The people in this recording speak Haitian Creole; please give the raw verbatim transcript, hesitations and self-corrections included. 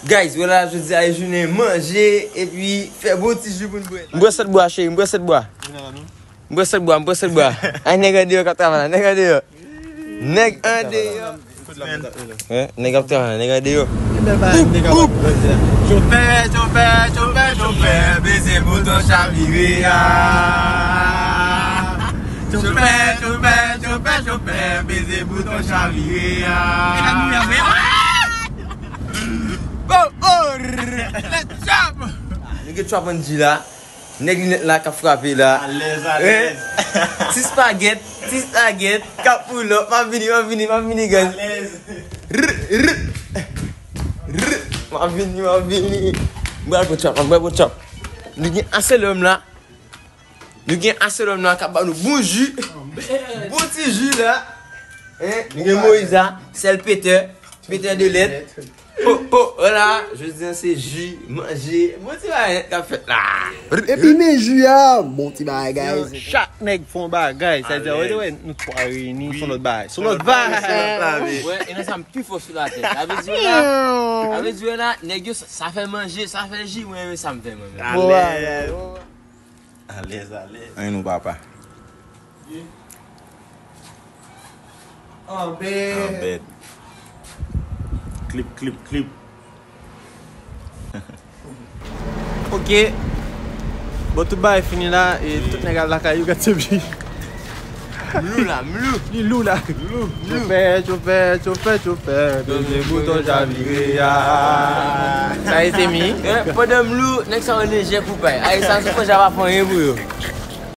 Guys, wè la, jodi a, e jounen manje, epi fè bon ti ji pou n bwè. M bwè sèt bwa, cheri, m bwè sèt bwa. M bwè sèt bwa, m bwè sèt bwa. Ay, nèg andeyò k ap travay la, nèg andeyò. Nèg andeyò. Hein, nèg ap travay la, nèg andeyò. Chofè, chofè, chofè, chofè, beze bouton chavire a. Chofè, chofè, chofè, chofè, beze bouton chavire a. Oh, oh, rrr, let's jump! Nou gen trap an di la. Nèg linèt la k ap frape la. Alèz, alèz. Ti spagèt, ti spagèt, k ap pull up. M ap vini, m ap vini, m ap vini, guys. Alèz. Rrr, rrr, rrr. M ap vini, m ap vini. M pral pran trap, m pral pran trap. Nou gen aselòm la. Nou gen aselòm la k ap ba nou bon ji. Bon ti ji la. Hein? Nou gen Moyiz la, sèl petè, petè de lèt. Oh, oh, oh la, jodi a se ji, manje, bon ti bagay k ap fèt la. Epi men ji a, bon ti bagay. Chak nèg fè yon bagay, sa di, wè, wè, nou twa reyini, se yon lòt bagay, se yon lòt bagay. Wè, e nan sa m pi fò sou latè. Sa vle di wè la, sa vle di wè la, nèg yo, sa, sa fè manje, sa fè ji, mwen menm sa m fè mwen menm. Alèz. Alèz, alèz. Anyen non papa. Anbèd. Anbèd. Klip, klip, klip. Ok. Bon, tout bagay fini la, e tout nèg al lakay yo, gad se bi. M lou la, m lou. Li lou la. Lou, lou. Chofè, chofè, chofè, chofè. Beze bouton chavire a. Sa e se mi. Eh, pandan m lou, nèg sa yo lejè pou pay. Ay, sa sou fò ja pa fè anyen pou yo.